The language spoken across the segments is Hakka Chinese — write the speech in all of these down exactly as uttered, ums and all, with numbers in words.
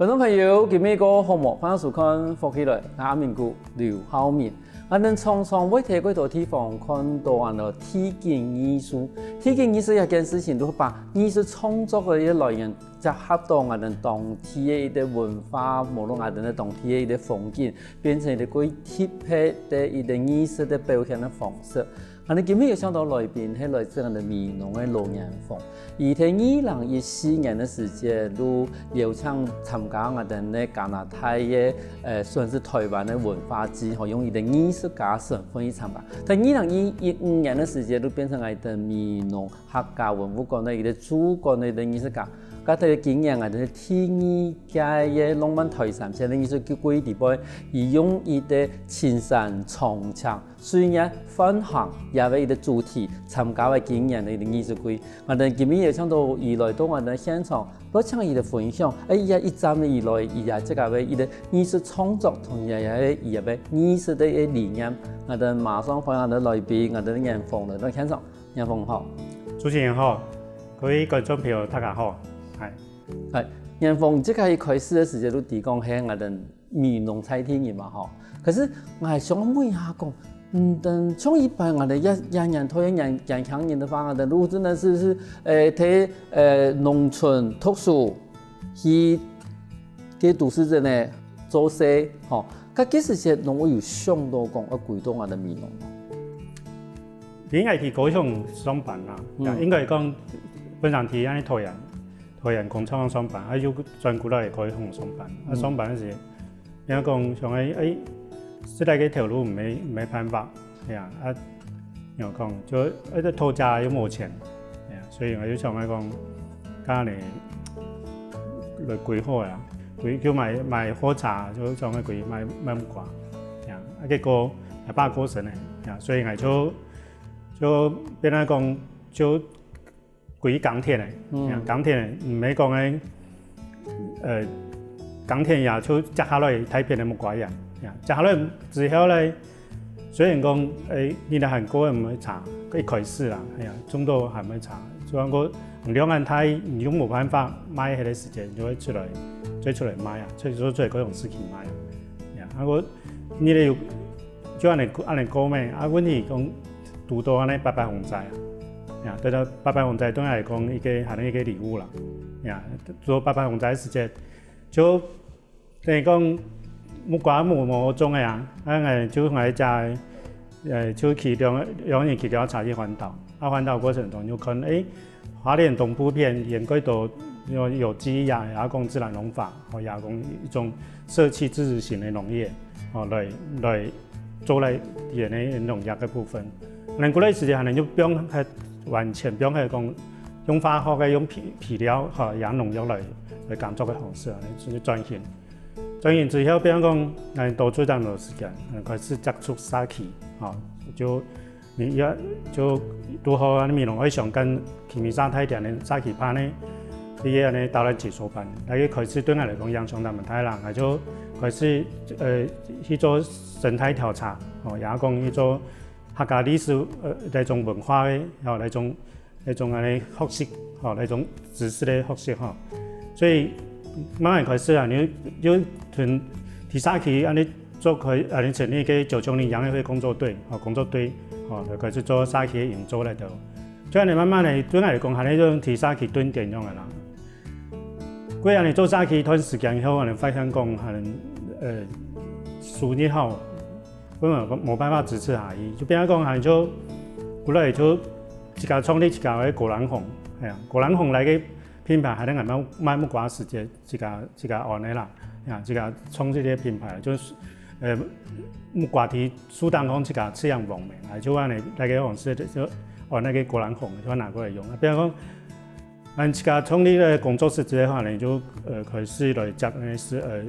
觀眾朋友，今晡日過好無？歡迎收看《福氣來》，𠊎阿明哥劉浩明。𠊎等常常會在幾多地方看到恁樣地景藝術。地景藝術這件事情，就把藝術創作个一個來源，結合到𠊎等當地个一個文化，無論𠊎等个當地个一個風景，變成一個幾特別个一個藝術个表現个方式。 𠊎等今晡日有請到來賓，係來自𠊎等美濃个羅彥鳳。佢在二零一四年个時節，就邀請參加𠊎等个加拿大个，呃，算是臺灣个文化節，吼，用佢个藝術家身份去參加。在二零一五年个時節，就變成𠊎等美濃客家文物館个一個駐館个一個藝術家。該在今年𠊎等个第二屆个浪漫臺三線个藝術季裡背，佢用佢个青山長青 歲月飯行這個一個主題，參加个今年个一個藝術季。𠊎等今晡日也請到佢來到𠊎等現場，來請佢來分享，哎，這一站以來，佢這這個个一個藝術創作同佢个佢个藝術个理念。𠊎等馬上歡迎𠊎等來賓，𠊎等彥鳳來到現場。彥鳳好。主持人好，各位觀眾朋友大家好。嗨。嗨，彥鳳，這個一開始个時節，就提供係𠊎等 美濃在地人嘛吼。可是𠊎還想問一下講，嗯，等像一般𠊎等這這年頭个年年輕人个話，𠊎等如果真的是是，誒，在誒農村讀書，去去都市鎮呢做事，吼，該該時節攏會有想到講愛歸到𠊎等美濃。應該去高雄上班啦，嗯。應該講本身去恁樣桃園。 桃園工廠上班，啊又轉過來高雄上班。啊上班个時，人家講想哎哎，這個个頭路沒沒辦法，哎呀，啊，人家講就哎這頭家又無錢，哎呀，所以𠊎就想愛講，該恁樣來規劃啊，規就買買貨車，就想愛歸買買木瓜，哎呀，啊結果𠊎爸過身了，哎呀，所以𠊎就就變來講就 歸耕田个，嗯。耕田个，毋係講个，呃，耕田也就接下來大片个木瓜園，接下來之後咧，雖然講，誒，你个還過毋會差，一開始啦，哎呀，種到還會差，只不過量恁大，你又無辦法賣，該個時節你就會出來，就出來賣啊，所以說出來各種事情賣啊，呀，啊，我，你咧有 就恁樣恁樣過咩？啊，問題講堵到恁樣八八風災啊，呀，對到八八風災對𠊎來講一個還係一個禮物啦，呀，堵到八八風災个時節，就等於講木瓜無無種个啊，啊，𠊎就𠊎家，呃，就騎兩兩人騎兩車去環島，啊，環島過程中就看，誒，花蓮東部片應該都有有機呀，也講自然農法，哦，也講一種社區自主型个農業。 哦，來來做來園个農業个部分。恁樣過來時間，恁樣就放忒完全放忒講用化學个、用肥肥料吼，用農藥來來耕作个方式，恁樣就轉型。轉型之後，變講，𠊎多做當多時間，開始接觸社區，吼，就 你也就堵好啊，美濃愛想跟旗門社大店个社區辦个，這個恁樣導覽解說班，該個開始對𠊎來講影響當大啦，𠊎就開始呃去做生態調查，哦，也講去做客家歷史呃該種文化个，哦，該種該種恁樣學習，哦，該種知識个學習吼。所以慢慢開始啊，你就就同在社區恁樣 做開恁樣成立个九九零陽月會工作隊，吼，工作隊，吼，就開始做社區个營造來著。就恁樣慢慢个，對𠊎來講，還係一種在社區蹲點樣个啦。過恁樣做社區一段時間以後，恁樣發現講，恁樣呃收入吼，根本無無辦法支持下去，就變成講，恁樣就過來就自家創立自家个果籃紅，哎呀，果籃紅來个品牌，還係恁樣賣賣木瓜時節 自家自家安个啦，啊，自家創這個品牌，就係呃木瓜在樹頂項自家飼養黃梅，啊，就恁樣該個方式就安該個果籃紅，就拿過來用。啊，比如講，恁自家創立个工作室之後呢，就呃開始來接該個呃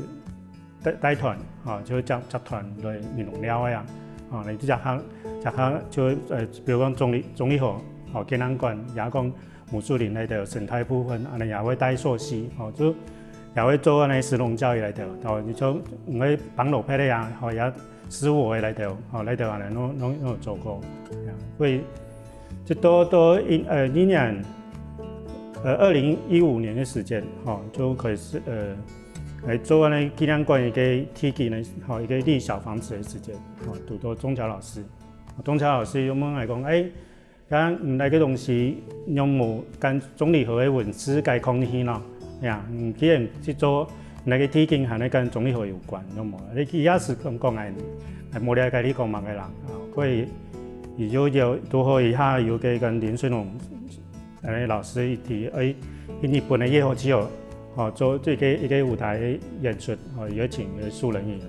帶帶團，吼，就接接團來美濃尞个啊，吼，來接下接下就呃比如講中壢中壢河，吼，展覽館，也講 木樹林來著，生態部分，恁樣也會帶溯溪，吼，就也會做恁樣石龍教育來著，吼，你就毋會綁羅盤个啊，吼，也師傅个來著，吼，來著恁樣攏攏攏有做過，呀，所以就到到一呃一年，呃二零一五年个時間，吼，就開始呃來做恁呢紀念館一個地基呢，吼，一個立小房子个時節，吼，堵到鍾橋老師。鍾橋老師又問𠊎講：「欸，該你來个東西，仰無跟鍾理和个文字該囥入去呢？」哎呀，你既然去做，你个地基還係跟鍾理和有關，仰無？你佢也係講講𠊎，𠊎無了解你講麼个啦。啊，所以佢就有堵好一下有个跟林順龍 呃，老師一提，欸，去日本个越後妻哦，吼，做這個一個舞台演出，吼，邀請个素人演員，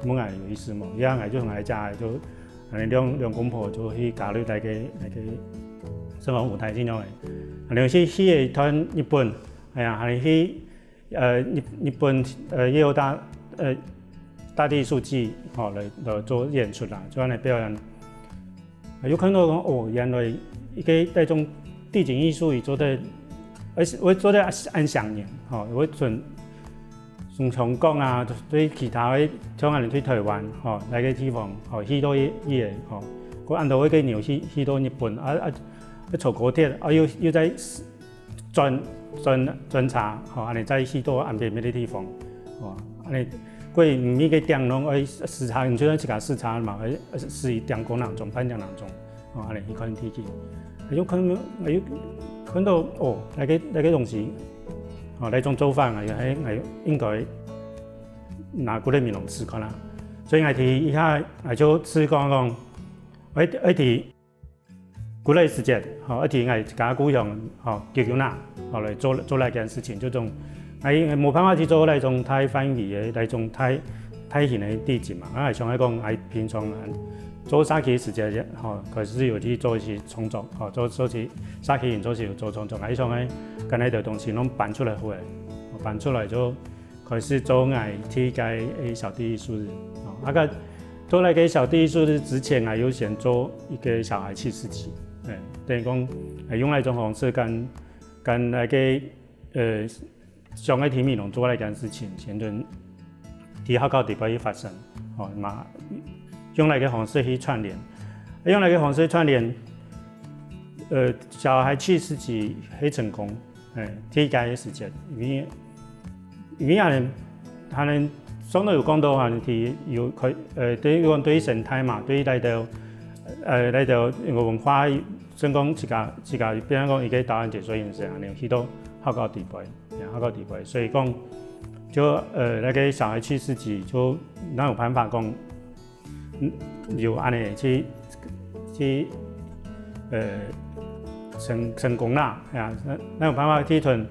問𠊎有意思無？然後𠊎就同𠊎姐就，呃，兩兩公婆就去加入該個該個聖光舞台恁樣个。然後去去一段日本，哎呀，還去呃日日本呃越後大呃大地藝術祭，吼，來來做演出啦，做恁呢表演。 啊，有看到講，哦，原來一個這種地景藝術佢做得，而且會做得恁想念，吼，會從從香港啊，對其他个像恁對台灣，吼，來个地方，吼，去到一一個，吼，過恁多个牛去去到日本，啊啊，坐高鐵，啊又又再轉轉轉車，吼，恁呢再去到安平別个地方，吼，恁呢，過每個點攏愛駛車，你就算自家駛車嘛，愛駛一點鐘零鐘，半點零鐘。 哦，恁呢去看地基，又看又看到哦，該個該個東西，哦，該種做法啊，也還也應該拿過來美濃試看啊。所以𠊎提一下，𠊎就試講講，愛愛提過來時節，吼，愛提𠊎自家故鄉，吼，九九那，吼，來做做該件事情，就種，𠊎無辦法去做該種大範圍个，該種大大型个地景嘛。𠊎想愛講，𠊎平常啊做社區个時節，吼，開始有去做一些創作，吼，做做些社區營造時有做創作，𠊎想愛將該兜東西攏搬出來好咧，搬出來就開始做𠊎第一個个小地藝術日。吼，啊該做該個小地藝術日之前，𠊎有先做一個小孩七四七，欸，等於講，欸，用該種方式跟跟該個呃 想愛在美濃做該件事情，先從在學校底背去發生，吼，嘛用該個方式去串聯，用該個方式串聯，呃，小孩七四七係成功，欸，第一個个時節，因為因為恁呢，恁呢上頭有講到恁呢，佢有可呃，對於講對於生態嘛，對於該兜呃該兜文化，算講自家自家，比如講一個導覽解說員恁呢，去到學校底背。 然後到底背。所以講，就呃該個小孩七四七就哪有辦法講，嗯，有恁呢去去呃成成功啦，係啊，哪哪有辦法去同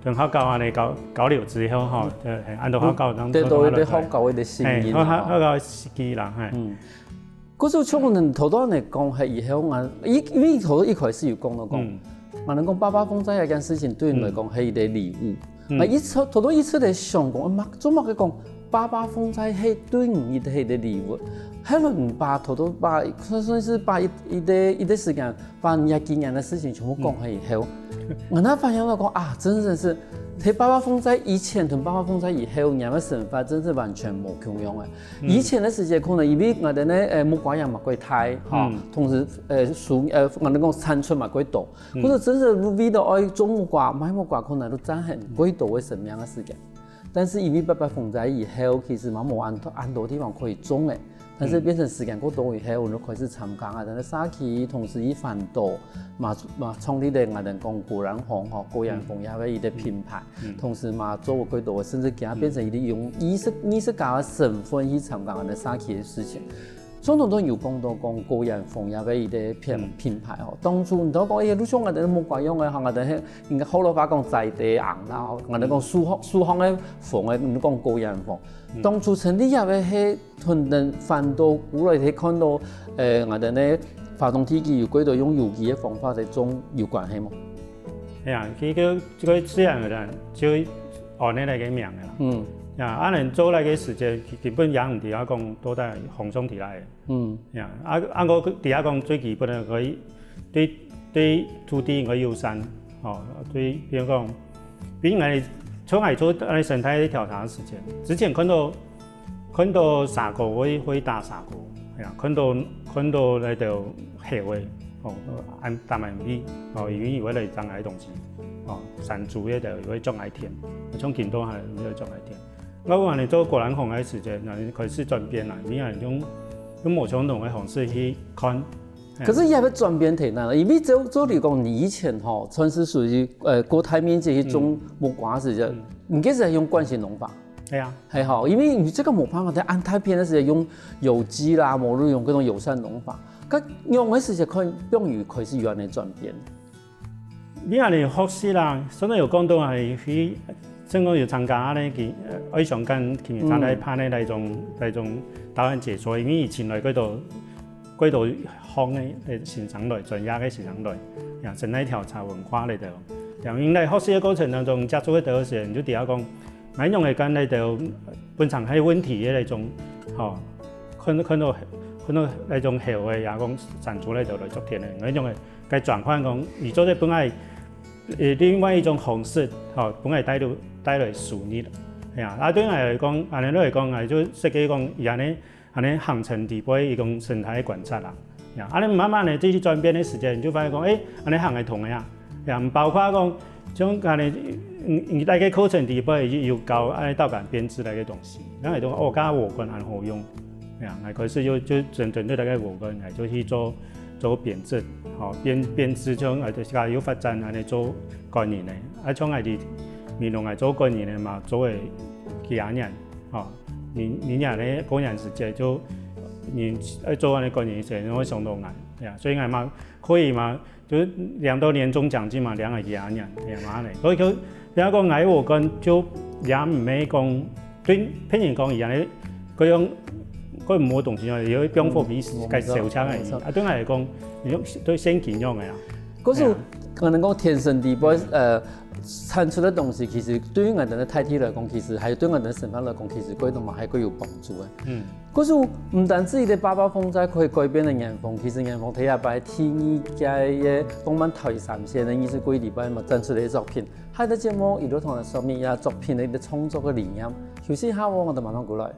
同學校恁呢交交流之後吼，就係恁多學校當得到一個學校个信任，學校个時機啦，係。嗯。 故所像恁頭頭來講，係以後啊，因因為頭頭一開始有講到講，啊，人講八八風災這件事情對你來講係一個禮物。啊，一直頭頭一直在想講，嘛做麼个講八八風災係對你係一個禮物？後來你爸頭頭把算算是把一一個一個時間，把你這幾年个事情全部講下以後，我才發現到講啊，真正是在八八風災以前同八八風災以後，人个生活真是完全無共樣个。 以前个時節可能因為𠊎兜呢，呃，木瓜秧嘛較大，吼，同時，呃，樹，呃，𠊎兜講產出嘛較多，可是真正為著愛種木瓜、賣木瓜，可能都佔很較多个生命个時間。但是因為八八風災以後，其實嘛無恁多恁多地方可以種誒，但是變成時間較多以後，𠊎就開始參加啊，在該社區同時去環島， 嘛嘛創立了𠊎兜講果園紅吼，果園紅這個一個品牌，同時嘛做過較多，甚至今變成一個用藝術藝術家个身份去參加𠊎兜社區个事情。上頭都有講到講果園紅這個一個品品牌吼，當初你都講，哎，就像𠊎兜木瓜秧个吼，𠊎兜係應該學老話講在地紅啦，吼，𠊎兜講樹項樹項个紅个，你講果園紅。當初成立這個係 同等環島過來去看到，呃，𠊎兜呢，花東地區有幾多用有機个方法在種有關係無？係啊，佢个這個自然而然就安呢來个名个啦。嗯。呀，啊，恁做來个時節，基本也毋知影講到底風向佇哪个。嗯。呀，啊，啊，我知影講最基本个可以對對土地个友善，吼，對，比如講，比如𠊎從𠊎做恁呢生態調查个時間，之前看到 看到蛇哥會會打蛇哥，係啊，看到看到該兜猴仔，哦，恁打恁尾，哦，因為有个來爭𠊎東西，哦，山豬該兜有个將𠊎忝，像今都還有个將𠊎忝。𠊎講恁樣做果籃行个時節，恁樣開始轉變啦，因為用用無相同个方式去看。可是也會轉變忒難了，因為照照理講，你以前吼，算是屬於呃，過大面積去種木瓜時節，嗯。你這是用慣性農法。係啊。係吼，因為你這個無辦法，在恁大片个時節用有機啦，無論用各種友善農法，該用个時節看，終於開始有恁樣轉變。 你恁樣學習啦，上頭有講到啊，去，像講有參加恁樣去，呃，愛上間佢們參加辦个那種那種導覽解說，因為以前來過多過多行个先生來，專業个先生來，呀，生態調查文化來的，然後因為學習个過程當中接觸个多時，你就知道講，哪種个跟那種本身還有問題个那種，吼，看看到看到那種好个，也講產出來的來做田个，哪種个 該轉換講，佢做得分𠊎，呃，另外一種方式，吼，分𠊎帶來帶來收入。係啊，啊，對𠊎來講，恁樣來講，𠊎就設計講，佢恁樣恁樣行程底背一種生態觀察啦。呀，恁樣慢慢个這些轉變个時間，你就發現講，誒，恁樣行會通个啊。呀，包括講，像恁樣，你你在該課程底背有有教恁樣稻稈編織个東西，然後都哦，剛剛我跟很好用。 呀，𠊎開始就就針針對該个禾埴，𠊎就去做做編織，吼，編編織像𠊎就自家有發展恁樣做管理呢。啊，像𠊎在美濃𠊎做管理呢嘛，做个幾下年，吼，你你若呢過年時節就你愛做恁樣管理時，會想到𠊎，呀，所以𠊎嘛可以嘛，就領到年終獎金嘛，領个幾下年，呀嘛呢，所以就不要講𠊎禾埴就也毋係講 對別人講佢恁樣，佢用佢無東西哦，有一種貨幣係該燒錢个，啊，對𠊎來講，你用對現金用个啊。可是可能講天生底背，呃，產出个東西，其實對於𠊎等个大體來講，其實還有對𠊎等个生活來講，其實佢都嘛還較有幫助个。嗯。可是毋單止一個八八風災可以改變个園方，其實園方第一擺第二屆个浪漫台三線个藝術季裡背嘛展出了一個作品， 下一個節目，一路同你說明一下作品个一個創作个理念。休息一下哦，𠊎等馬上過來。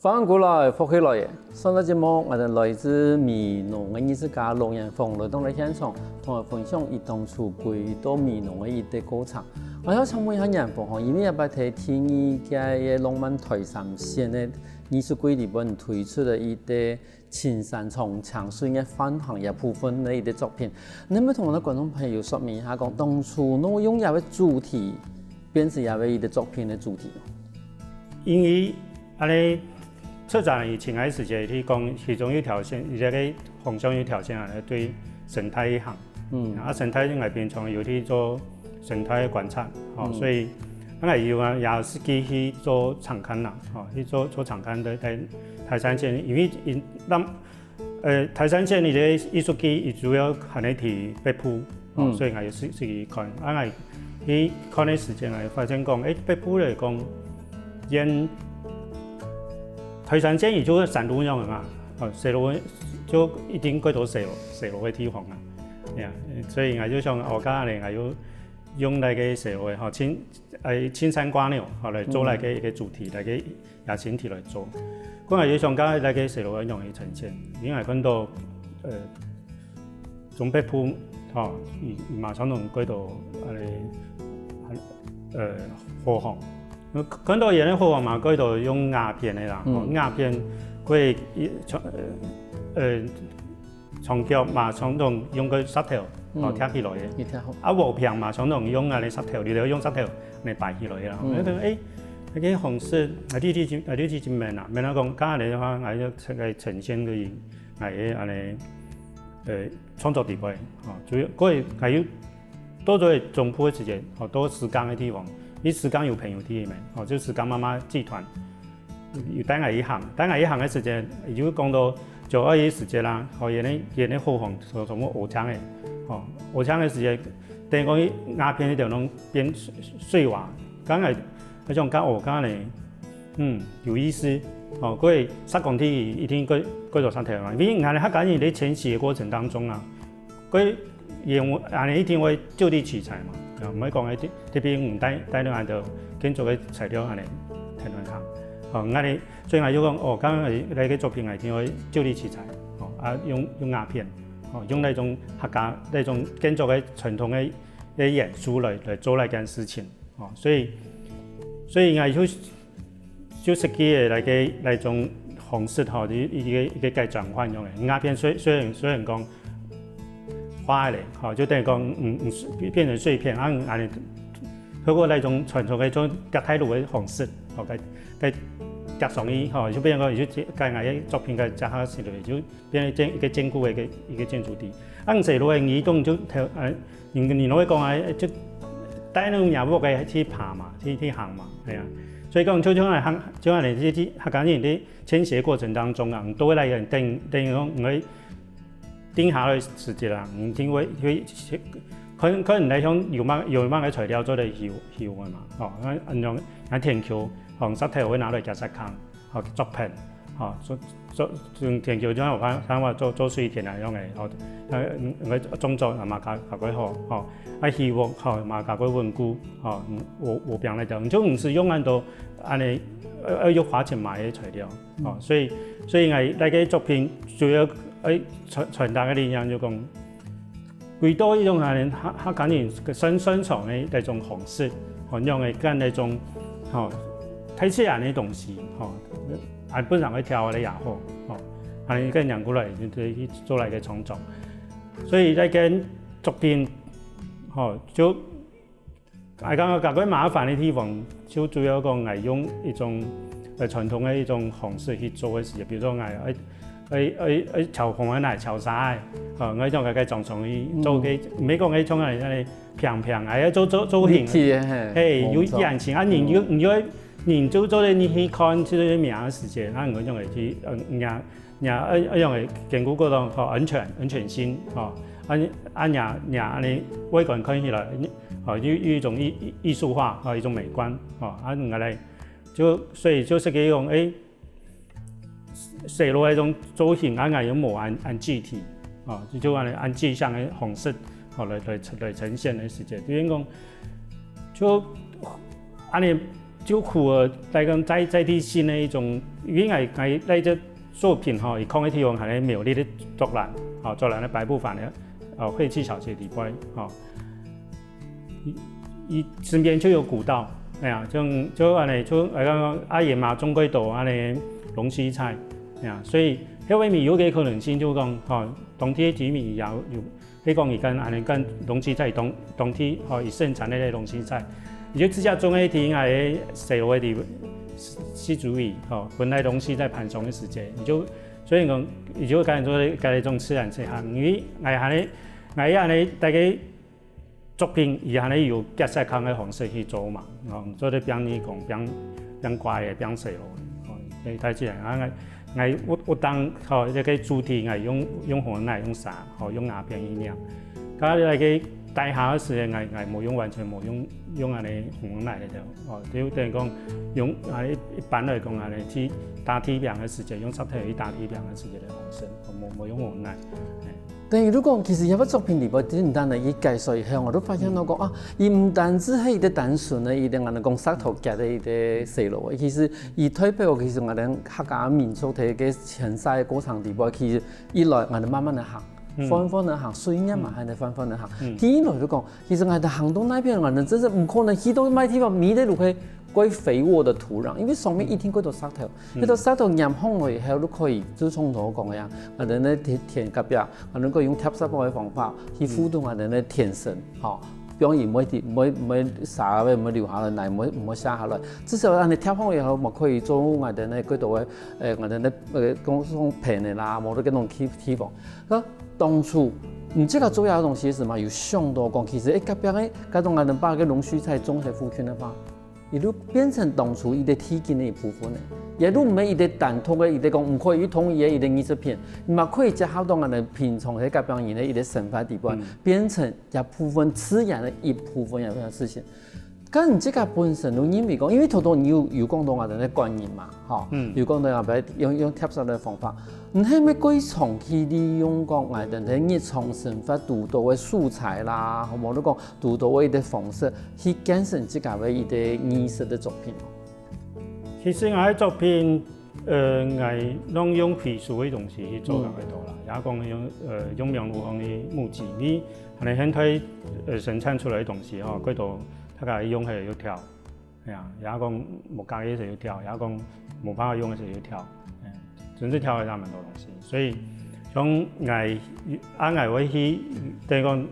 歡迎過來，福氣來了！上個節目，𠊎等來自美濃个藝術家羅顏峰來到了現場，同𠊎分享佢當初歸到美濃个一個過程。𠊎想請問一下顏峰吼，因為這擺在第二屆个浪漫台三線个藝術季裡背推出了一個青山藏清水个飯行這部分个一個作品，你能不能同𠊎等觀眾朋友說明一下，講當初你用這個主題，變成這個一個作品个主題？因為 恁樣策展人尋𠊎時節，佢講其中一條線，佢這個方向一條線啊，對生態行。嗯。啊，生態𠊎平常有去做生態觀察，吼，嗯。所以，𠊎有啊，也實際去做場勘啦，吼，去做做場勘个，在台三線，因為因，呃，台三線佢个藝術季，佢主要還係在北埔，哦，嗯。所以𠊎有去去看。啊，𠊎去看个時間，𠊎發現講，誒，北埔來講，沿台三線佢就像山路樣个嘛，哦，細路就一定過多細路細路个地方啊，呀，所以𠊎就想，哦，該恁樣，𠊎就用該個細路个，吼，青，誒，青山瓜牛，吼，來做該個一個主題，來個 也身體來做。過來有想講該個細路个容易呈現，因為看到，呃，中北部，吼，佢佢馬上攏過到，呃，呃，河防。看到佢个河防嘛，過到用瓦片个啦，吼，嗯。瓦片過一，呃，呃， 長腳嘛，相當用个石頭，嗯。哦，疊起來个。一疊好。啊，禾坪嘛，相當用啊，个石頭，你就用石頭來擺起來个啦。嗯。我覺得，誒，該個方式，啊，你你啊，你真明啊，明啊講，該恁樣个話，𠊎就出來呈現个，𠊎个恁樣，呃，創作地位，哦，主要，過去還有 到這中部个時節，吼，到石岡个地方，因為石岡有朋友在該面，吼，就石岡媽媽集團，有帶𠊎去行，帶𠊎去行个時節，佢就講到九二一時節啦，吼，佢个佢个河防所所有烏青个，吼，烏青个時節，等於講佢瓦片一條攏變碎瓦，剛才那種剛我剛才呢，嗯，有意思，吼，過去石岡地一定過過多上台嘛，因為𠊎等客家人在遷徙个過程當中啊， 佢因為恁樣一定會就地取材嘛，啊，毋會講个特別用帶帶到恁多建築个材料恁呢，天天行。吼，𠊎哋所以𠊎就講，哦，剛剛个个作品𠊎定會就地取材，吼，啊，用用瓦片，吼，用那種客家那種建築个傳統个个元素來來做那件事情，吼，所以所以𠊎就就設計个那个那種方式吼，一一个一个个轉換用个。瓦片雖雖然雖然講花咧，吼，就等於講嗯嗯變成碎片，啊，恁呢透過那種傳統个種夾大路个方式，吼，个个夾上去，吼，就變成講就个个作品个夾下去了，就變成建一个坚固个一个一个建筑体。啊，你走路个移动就呃，你你会讲啊，就带那种nhà屋个去爬嘛，去去行嘛，系啊。所以讲，就像来行，就像你这这客家人的迁徙过程当中啊，都会来个等等于讲，你会定下来时节啦，你定会会可能可能来讲有嘛有嘛个材料做得修修个嘛，哦，那那种那田球，哦，石头会拿来加石坑。 吼，作品，吼，做做做田球，就像我刚刚话做做水田啊，用个，吼，呃，嗯，个种作啊嘛，加加过好，吼，啊，起屋吼嘛，加过稳固，吼，嗯，我我平来讲，就毋是用恁多，恁呢，呃，呃，要花钱买个材料，吼，所以所以，哎，那个作品主要，哎，传传达个力量就讲， 回到一种可能客客家人个生生存的那种方式，吼，用个跟那种吼大自然的东西，吼，啊，本上个跳的也好，吼，啊，个养过来就去做来个创作，所以在跟作品，吼，就 哎，刚刚讲个麻烦的地方，就主要讲，哎，用一种呃传统的一种方式去做个事情，比如说，哎，哎，哎，哎，哎，炒红啊，来炒啥哎，啊，我种个个种种去做个，没讲个种啊，那平平，哎，要做做做形，立体的嘿，嘿，有眼睛啊，你就你就你就做的你去看，就是名的时间，啊，我种个去，嗯，人家 呀，呃，呃，用个坚固个咯，吼，安全安全性，吼，啊啊呀呀，恁呢外观看起来，吼，有有一种艺艺艺术化，吼，一种美观，吼，啊，人家来就所以就设计用，哎，西螺个一种造型，啊，人家用模按按具体，吼，就就按按具象个方式，吼，来来来呈现个时节，比如讲，就 恁呢就符合来讲在在地性的一种，因为𠊎𠊎在这作品吼，一空个地方还有苗栗的竹兰，吼，竹兰的白布坊的，哦，惠气小姐里边，吼，伊伊身边就有古道，哎呀，就就恁呢，就呃阿姨妈种过多恁呢龙须菜，哎呀，所以迄位米有个可能性就讲，吼，当地的居民也有 係講佢跟恁呢跟龍鬚菜當當地吼，佢生產个龍鬚菜，佢就直接種个地，𠊎个社會个四周圍吼，本來龍鬚菜盤上个時節，佢就所以講，佢就跟做个一種自然結合，因為𠊎還係𠊎還係大家作品，佢還係有結石坑个方式去做嘛，吼，做得變耳公，變變乖个，變細路，吼，大自然啊，𠊎𠊎有有當吼，這個主題𠊎用用紅奶用啥。 吼，用瓦片去黏。該該个大廈个時節，𠊎𠊎無用完全無用用恁呢紅泥个，哦，就等於講用啊一一般來講恁呢去打地坪个時節，用石頭去打地坪个時節个方式，哦，無無用紅泥。嘿。等於你講，其實這个作品裡背，其實毋單單佢解說以後，𠊎都發現到講啊，佢毋單止係一個單純个一個恁呢講石頭結个一個細路，其實佢代表其實𠊎等客家民族个一個遷徙个過程裡背，其實 一來，𠊎兜慢慢个行，嗯。緩緩个行，雖然嘛，嗯。還得緩緩个行。嗯。第二來就講，其實𠊎兜行到該片，𠊎兜真係毋可能去到麼地方，迷得路去，過肥沃个土壤，因為上面一定過多石頭，嗯。該多石頭黏上來以後，就可以，就像頭講个樣，𠊎兜呢田田隔壁，𠊎兜可以用貼石板个方法去互動𠊎兜呢田生，吼。 放佢毋會跌，毋會毋會沙个，毋會流下來，泥毋會毋會瀉下來。至少恁呢貼好以後，嘛可以做𠊎兜呢幾多个，呃，𠊎兜呢，呃，講講平个啦，無得該種地地方。該當初，你這個做這個東西是嘛，有想到講，其實，誒，隔壁个，該種𠊎兜把該龍鬚菜種在附近个話，佢就變成當初佢个地景个一部分了。也就毋係佢个單獨个，佢个講毋可以去動佢个，佢个藝術品，你嘛可以結合到𠊎兜平常个隔壁人个佢个生活底背，嗯。變成 一部分自然个一部分个事情。該你自家本身都認為講，因為頭頭你有有講到𠊎兜个觀念嘛，吼，嗯。有講到𠊎兜用用貼色个方法，你係毋係過長期利用講𠊎兜个日常生活堵到个素材啦，或者講堵到个一个方式，去建成自家个一个藝術个作品？其實𠊎个作品，呃，𠊎攏用回收个東西去做个較多啦，也講用呃用網路上去募集，你可能現在呃生產出來个東西吼，較多大家用个有條。 係啊，也講無家己个時有條，也講無辦法用个時有條，嗯，真係條个也蠻多東西。所以，像𠊎啊，𠊎會去，等於講，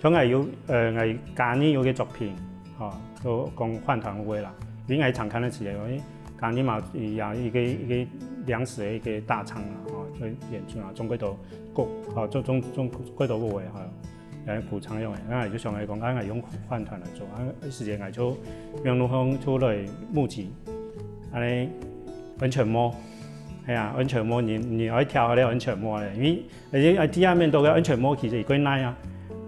像𠊎有呃，𠊎家己有个作品，吼，就講飯糰屋个啦。因為𠊎常看个時節，因為家己嘛，也一个一个糧食个一个大廠啦，吼，所以演出啊，種幾多个，吼，種種種幾多个个，吼。 來補充用个，啊就想來講，啊用飯糰來做，啊時間𠊎就網路上就來募集，恁呢安全帽，係啊，安全帽你你愛挑个安全帽咧，因為而且啊，地下面都个安全帽其實也貴耐啊，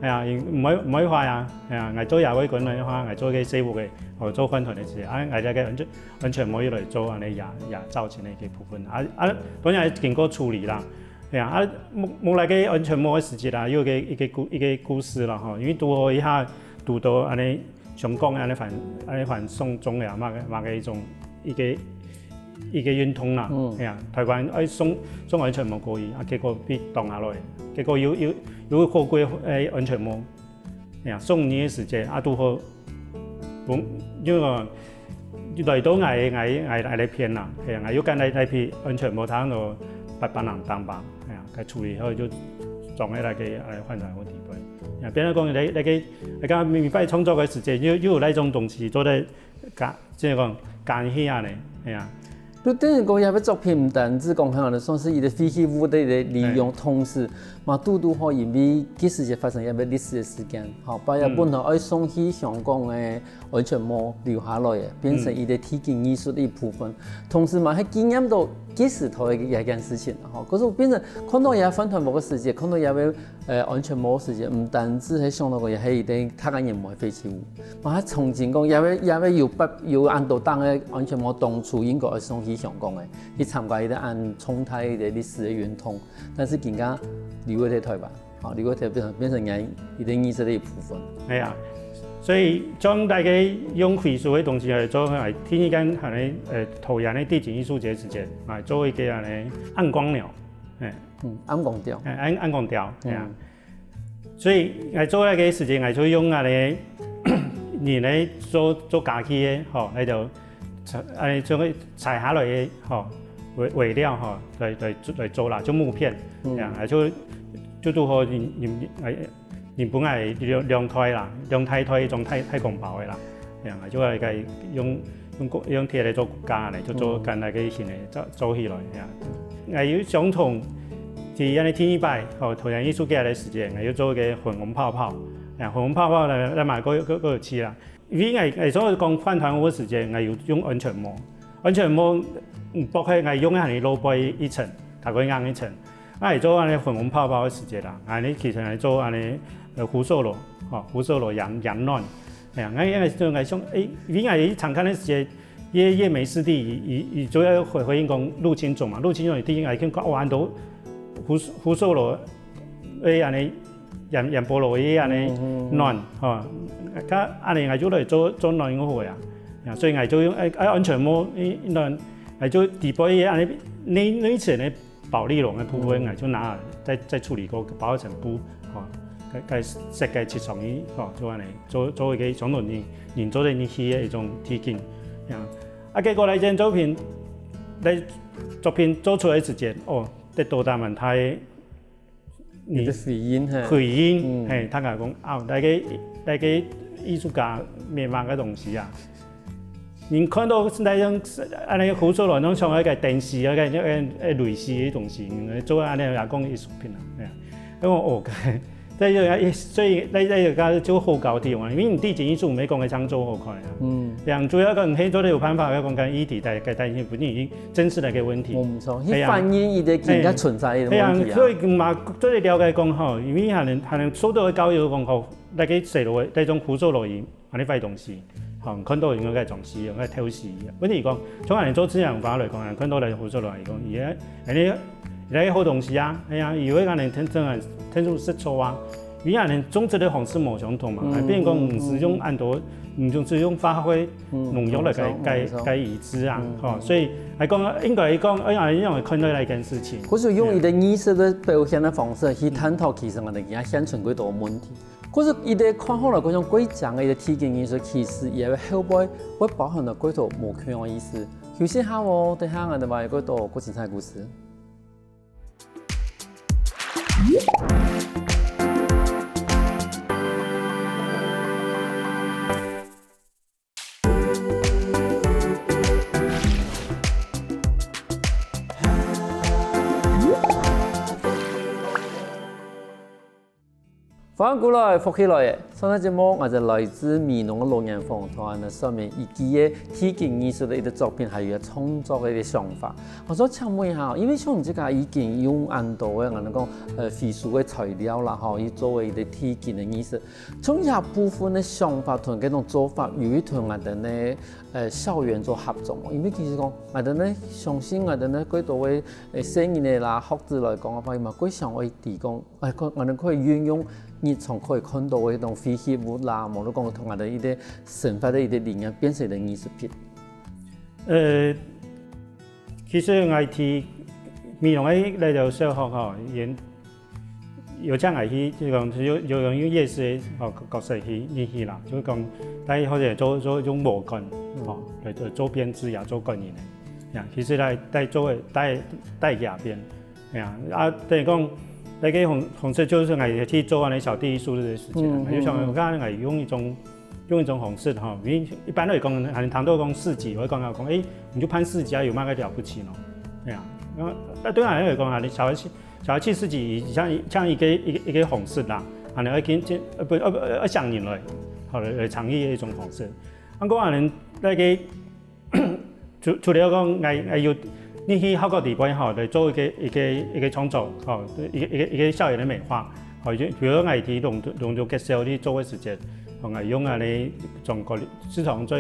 係啊，毋會毋會壞啊，係啊，𠊎做也會貴耐个話，𠊎做个細屋个，哦做飯糰个時間，啊𠊎這个安全安全帽又來做恁呢也也造成了一个部分，啊啊當然經過處理啦。 係啊，啊，木木來个安全帽个時節啦，有一个一个故一个故事啦吼，因為堵好一下堵到恁呢，想講恁呢反恁呢反送中呀，麼个麼个一種一个一个運動啦，嗯，係啊，台灣愛送送安全帽過去，啊，結果被擋下來，結果有有有貨櫃个安全帽，係啊，送你个時節啊，堵好 講，因為講來到𠊎𠊎𠊎𠊎來片啦，係啊，𠊎又揀來來片安全帽，差不多八百零擔吧，係啊，該處理好就裝在那个呃飯糰个底背，啊，變成講來來个來个每擺創作个時間，又又有那種東西做得加，即係講加起啊呢，係啊。就等於講，這个作品毋單止講，可能算是一个廢棄物个一个利用，同時嘛，堵堵好，因為該時節發生一个歷史个事件，吼，把這本來愛送去香港个 安全帽留下來个，變成一个地景藝術个一部分。同時嘛，還紀念到該時代个一件事情，吼。可是變成看到這飯糰屋个時節，看到這个呃安全帽个時節，毋單止係想到講，也係一个大个人物个廢棄物，嘛，還曾經講，這个這个有八有恁多擔个安全帽，當初應該愛送去香港个，去參加一个恁重大个歷史个運動，但是今下留在台灣。 好，如果變成變成人一个藝術个一部分。係啊，所以將大家用回收个東西來做，來第二間可能呃桃園个地景藝術節時間，來做一个恁呢暗光鳥，哎，嗯，暗光鳥，哎，暗暗光鳥，係啊。所以來做那个時間，來就用恁呢，你呢做做家具个，吼，那就 採，哎，就會採下來个，吼，尾尾料吼，來來來做啦，就木片，嗯，呀，就就拄好你你哎，你本來兩兩台啦，兩大台一種太太空包个啦，呀，就愛該用用用鐵來做骨架呢，就做跟那个型个做做起來呀。哎，有相同，是恁呢第二擺，吼，桃園藝術節个時間，哎，又做一个粉紅泡泡，呀，粉紅泡泡呢，那嘛个个个有趣啦。 因為𠊎𠊎做講飯糰屋个時節，𠊎有用安全帽，安全帽嗯，包括𠊎用个係露背一層，較過硬一層。𠊎做恁呢粉紅泡泡个時節啦，𠊎呢其實來做恁呢呃福壽螺，吼，福壽螺養養卵。哎呀，𠊎𠊎做𠊎想，誒，因為𠊎常看个時節，葉葉梅師弟，伊伊伊主要回回應講入侵種嘛，入侵種一定愛去看，哇，恁多福福壽螺，誒，恁呢 鹽鹽菠蘿个恁呢卵，吼，該恁呢𠊎就來做做卵个好呀。啊，所以𠊎就用哎哎安全帽，一卵，𠊎就底背个恁呢內內層个保麗龍个部分，𠊎就拿來再再處理過，包成布，吼，該該設計七層衣，吼，就恁呢做做一个相當人人做得入去个一種地景，啊，啊，結果來這作品，來作品做出來時節，哦，得到他們大个 你的回應哈。回應，嗯，嘿，大家講啊，該个該个藝術家面貌个東西啊，你看到那種恁呢胡說亂講，像那个電視，那个那个那个類似的東西，做恁呢也講藝術品啊，哎呀，因為我該，在這个所以在在个就好搞的地方，因為你地景藝術沒講个像做好看啊，嗯，這樣主要个你可以做得有辦法，要講跟議題在在在，不是已經真實的一个問題，嗯，所以反映一个真正存在的問題啊，對啊，所以嘛，做得了解講吼，因為還能還能受到个教育講吼。該个細路个該種胡蔻老人，恁呢壞東西，吼，看到應該該種西，應該偷西。問題講，從恁呢做自然文化來講，看到來胡蔻老人講，伊个，恁呢，伊个好東西啊，哎呀，伊會恁呢天生天生食草啊，伊恁呢種植个方式無相同嘛，嗯，還變講毋使用恁多，毋使用化學个農藥來該該該移植啊，吼，所以來講應該講，哎呀，應該看待該一件事情。或者用一个藝術个表現个方式去探討，其實𠊎等也現存過多問題。 故所一个看好來講，像過靚个一个地景藝術，其實也會後背會包含了過多無共樣个意思。休息下哦，等下𠊎等還有過多過精彩个故事。歡迎過來，福氣來了！上隻節目，𠊎等來自美濃个老人訪談，上面一期个地景藝術个一個作品，還有創作个一個想法。𠊎想請問一下，因為像你這個已經用恁多个，𠊎等講，呃，非物質个材料啦，吼，去做為一個地景个藝術，從這部分个想法同這種做法，有一同𠊎等个，呃，校園做合作無？因為其實講，𠊎等呢，相信𠊎等呢，過多个，呃，細人仔啦，學子來講个話，嘛，過想愛提供 哎，可，𠊎等可以運用日常可以看到个一種廢棄物啦，無論講同𠊎等一個生活个一個理念，變成一個藝術品。呃，其實𠊎去美濃个該條小學吼，有，有請𠊎去，就講有，有用夜市个，吼，角色去，入去啦，就講，大家好像做，做用禾稈，吼，來做，做編織呀，做稈仁个。呀，其實來，來做个，來，來這邊。 哎呀，啊，等於講，該个方，方式就係𠊎去做恁呢小弟藝術个時節啦，嗯，就想講，𠊎用一種，用一種方式吼，因為一般來講，還談到講市集，𠊎講講，哎，你就辦市集啊，有麼个了不起呢？哎呀，那，那對𠊎來講啊，你小孩去，小孩去市集，像，像一個，一個，一個方式啦，啊，你要跟，跟，呃，不，呃，呃，要想你來，好，來，來參與一種方式。啊，講恁呢，該个 除，除了講，𠊎，𠊎有，你去學校裡背吼，來做一個，一個，一個創作，吼，一個，一個，一個校園个美化，吼，就比如講，𠊎去龍，龍族結社去做个時節，吼，𠊎用恁呢中國，市場做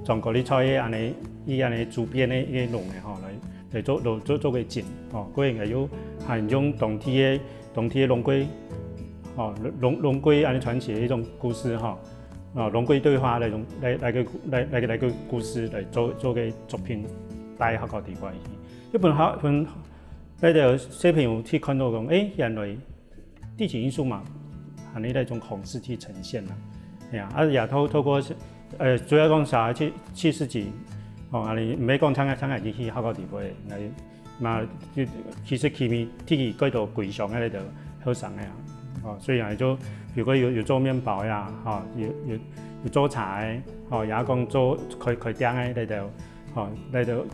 中國个菜个恁呢，以恁呢周邊个一個農个吼，來，來做，做，做，做個景，吼，過後𠊎又還用當地个，當地个龍龜，吼，龍，龍龜恁呢傳奇个一種故事，吼， 哦，龍龜對話來用，來，來個，來，來個，來個故事來做，做個作品，帶學校地方去。一般學，分，該个小朋友去看到講，哎，原來地景藝術嘛，還有那種方式去呈現啦。哎呀，啊，也透，透過，呃，主要講啥，去，去市集，哦，啊，你毋係講像，像你去學校地方，來 嘛，就，其實佢，佢幾多歸鄉个該兜後生个啊，哦，所以啊，就，比如講有，有做麵包呀，吼，有，有，有做茶个，吼，也講做開，開店个該兜，吼，該兜，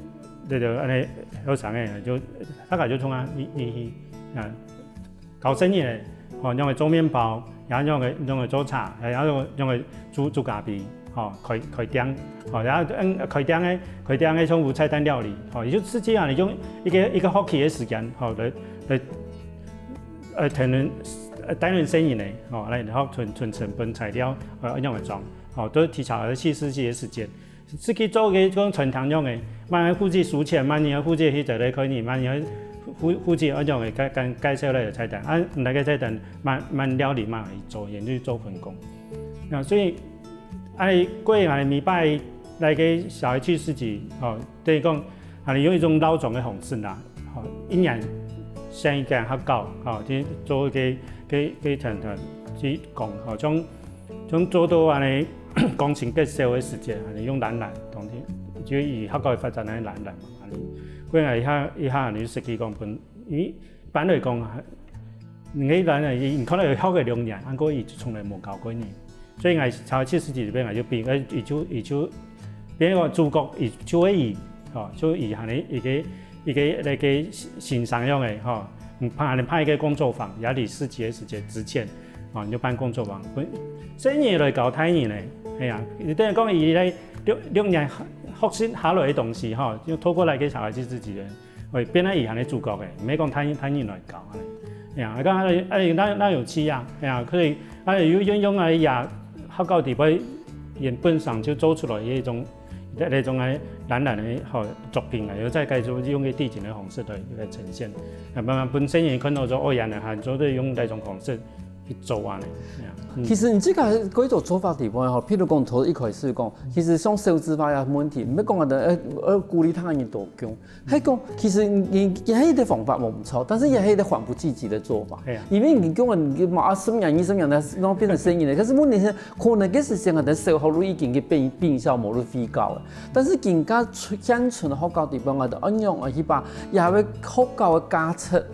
該兜恁呢後生个，就，大概就從啊，你，你，啊， 教細人仔，吼，仰仔做麵包，也仰仔，仰仔做茶，也仰仔，仰仔煮，煮咖啡，吼，開，開店，吼，也，嗯，開店个，開店个像無菜單料理，吼，也就自己啊，用一個，一個學期个時間，吼，來，來，呃，談論，呃，談論細人仔，吼，來，然後存，存成本材料，呃，仰仔裝，吼，都提早了四十幾个時間。 自己做个講餐廳樣个，慢慢負責收錢，慢慢負責去做个開業，慢慢負，負責按樣个介，介，介紹來个菜單。啊，毋係个菜單，慢，慢料理慢慢去做，研究做分工。啊，所以，哎，過來每擺來个小孩去市集，吼，等於講，啊，用一種老莊个方式啦，吼，一年選一間學校，吼，去做个，个，个團團去講，吼，像 像做到恁呢，光清結束个時節，恁呢用藍藍，當天就以學校个發展來藍藍嘛，恁呢。過來一下，一下恁呢設計講分，因為一般來講啊，你个藍藍，你看到有學个兩年，啊，毋過佢從來無教過你，所以𠊎頭七十幾裡邊，𠊎就變，佢就，佢就，變个主角，佢就會以，吼，就以恁呢一個，一個那個欣賞樣个，吼，你辦，你辦一個工作坊，也係市集个時節之前， 哦，你就辦工作坊，分細人來教大人呢，係啊，你等於講佢在六，六年學習下來个東西，吼，就透過來个小孩子自己人，會變成佢恁呢主角个，毋係講大人，大人來教恁呢。呀，啊，講啊，啊，那那有趣啊，呀，可以，啊，有運用啊，呀，學校底背原本上就做出來的一種，那種个懶懶的吼作品啊，又再改做用个地景的方式來來呈現，啊，慢慢分細人看到說，哦，原來還做得用那種方式去做啊呢，呀。其實你這個可以做做法底背吼，譬如講頭一開始講，其實像少子化个問題，毋係講个呃呃鼓勵他人多工， 係講，其實你你係一個方法無毋著，但是也係一個緩不濟急的做法。係啊。因為你講你嘛啊十年、二十年，然後變成生意了，可是問題是，可能該時間可能社會路已經去變變小，無路飛高了。但是更加現存的學校地方啊，就恁樣啊，去把也會學校的價值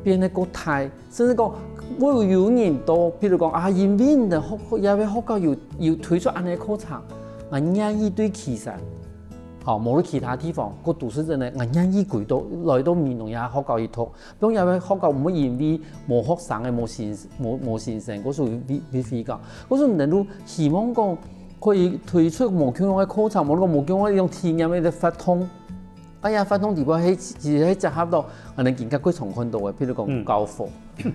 變得過大，甚至講會有人都，譬如講啊，因為你的學也會學校有有推出恁樣的課程，啊，願意對其實。 吼，無論其他地方，各都市鎮呢，𠊎願意歸到來到美濃也學校去讀，不用也學校毋會因為無學生个無先無無先生，故所以會會飛高。故所以能夠希望講可以推出無共樣个課程，無論無共樣个一種體驗个活動。哎呀，活動底背係其實係結合到，可能今个過常看到个，譬如講嗯高峰，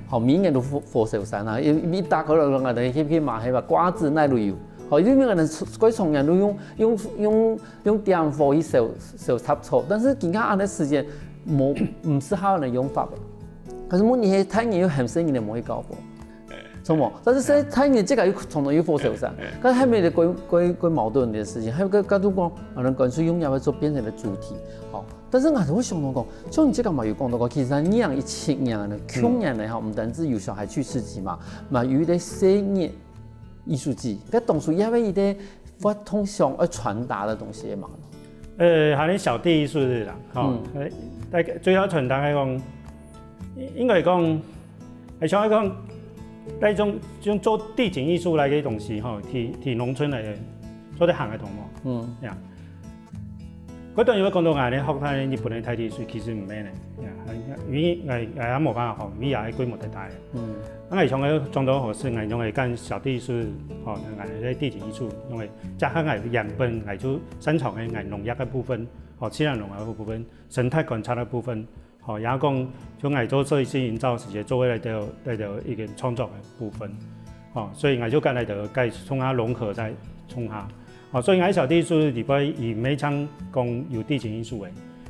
吼，每年都火火燒山啊，一一打開來，可能去去買係吧，瓜子哪都有，吼，因為可能過常年都用用用 用點火去燒燒雜草，但是今下恁个時間無毋適合恁个用法了。可是問題係，大人又喊細人个無去高峰，著無？但是細大人這個又從頭又火燒山，但係還沒得過過過矛盾的事情，還有个角度講，可能乾脆用也會做變成个主題，吼。但是𠊎就會想到講，像你這個嘛有講到講，其實二零一七年呢，去年呢哈，我們單只有小孩去世紀嘛，嘛有一個生日藝術季，該當初也係一個 活動想要傳達的東西嘛。呃，還有小弟藝術日啦，吼，呃，大概最後傳達來講，應應該講，還想要講，那種用做地景藝術來个東西，吼，去去農村來个，做得行个動物，嗯，呀。嗰段有講到𠊎呢，學他日本个大地藝術，其實毋係呢，呀，因為𠊎𠊎也無辦法學，因為也係規模太大个。嗯，啊，𠊎想要裝到合適，𠊎用个跟小弟藝術，吼，𠊎个地景藝術，用个加上𠊎原本𠊎就擅長个𠊎農業个部分，吼，自然農業个部分，生態觀察个部分，吼，也講就𠊎做設計營造時節做个來个來个一個創作个部分，吼，所以𠊎就跟來个該從下融合在從下，吼，所以𠊎小弟藝術裡背也毋係淨講有地景藝術个，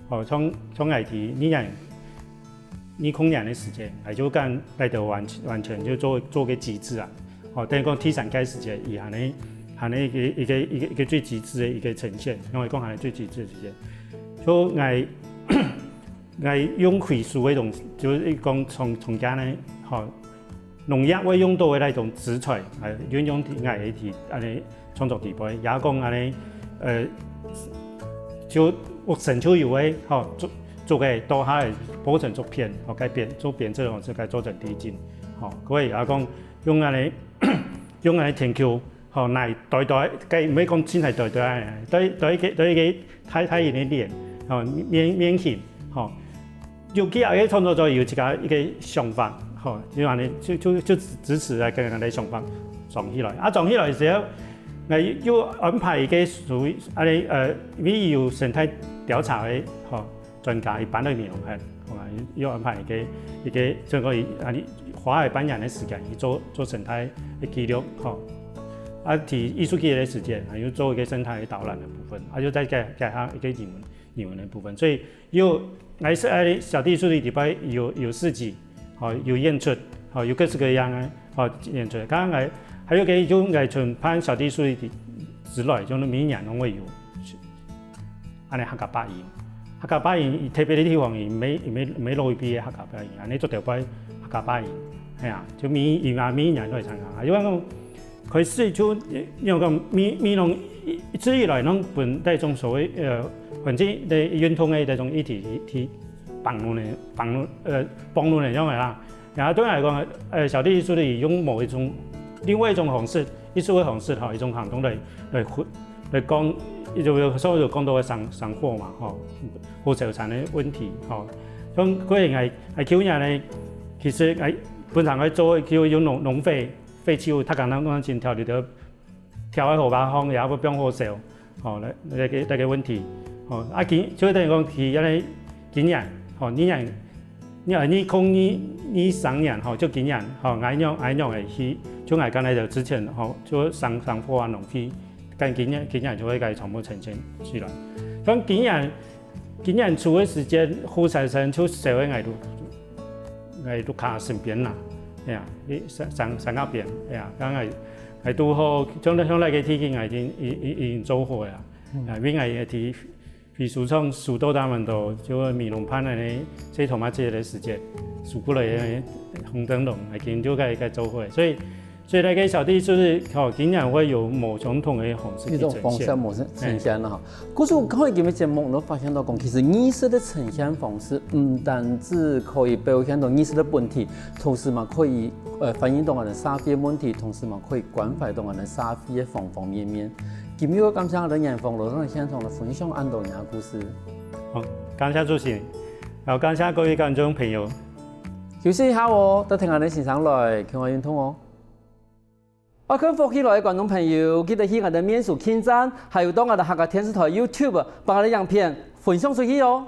吼，從從𠊎提你講 二空年个時間，𠊎就跟來个完完全就做做个機制啊。吼，等於講第三屆時間，佢還係還係一個一個一個一個最機制个一個呈現，因為講還係最機制个時間。就𠊎𠊎用回收个東西，就係講從從前呢，吼，農業會用到个那種資材，誒，運用𠊎个體恁呢創作底背，也講恁呢，呃，就屋身就有个，吼，做 做个到下个保存作品，吼，改編做編輯个方式，改做成地景，吼，可以也講用恁呢用恁呢田坵，吼，來代代，該毋係講真係代代，代代一個代一個大大人个臉，吼，面面型，吼，有幾下个創作者有自家一個想法，吼，就恁呢就就就支持來跟人个想法裝起來，啊，裝起來時候，𠊎又安排一個屬於恁呢呃，因為有生態調查个，吼。 專家一般都面容很，好嘛，又安排一個一個整個啊，你花了半年的時間去做做生態的記錄，吼。啊，提藝術季的時間，啊，又做一個生態導覽的部分，啊，又再加加上一個英文英文的部分，所以又還是哎小弟藝術裡背有有市集，好，有演出，好，有各式各樣的好演出。剛剛還還有個就愛從辦小弟藝術季之類，就是每年都會有。 恁呢客家八音。客家八音，伊特別个地方，伊毋係毋係毋係老一輩个客家八音，恁呢做頭擺客家八音，係啊，就每每啊每年都會參加。因為講開始就因為講美美濃一直以來攏分該種所謂呃環境个運動个該種議題去去幫助呢，幫助呃幫助呢樣个啦。 然後對𠊎來講，呃，小弟藝術裡用某一種另外一種方式，藝術个方式吼，一種行動來來來講，就有時候有講到个生生活嘛，吼，火燒山个問題，吼，像過去𠊎𠊎舊年呢，其實𠊎本來愛做就用農農廢廢棄物，大家攏攏真條理个 跳个河壩項，也會放火燒，吼，來來个來个問題，吼，啊今就等於講佢恁呢今年，吼，二年你二零二二三年吼，就今年吼，𠊎仰𠊎仰會去，就𠊎剛才就之前吼，就上上課啊，攏去，但今年今年就會該全部呈現出來。像今年今年初个時節，胡先生就寫个𠊎都𠊎都較身邊啦，哎呀，你上上上那邊，哎呀，剛才。𠊎都好，像像那个天气，𠊎已經已已已經做好了，啊，因為𠊎个提。 秘書長收到他們都就美濃辦个呢，這同埋這个時節，收過來个紅燈笼，已經就該該做伙，所以所以那个小弟就是吼，今年會有某種同个方式去呈現。一種方式模式呈现了哈。可是我刚刚今日节目，我发现到讲，其实艺术的呈现方式，毋单止可以表现到艺术的本体，同时嘛可以呃反映到我们社会的问题，同时嘛可以关怀到我们社会的方方面面。今日感谢我们严峰老师在现场的分享，恁多人的故事。好，感谢主持人，好，感谢各位观众朋友。休息一下哦，等聽下你先生來，共下運動哦。愛看福氣來个觀眾朋友，記得去𠊎兜面書網站，還有到𠊎兜客家電視台YouTube，幫𠊎兜影片分享出去哦。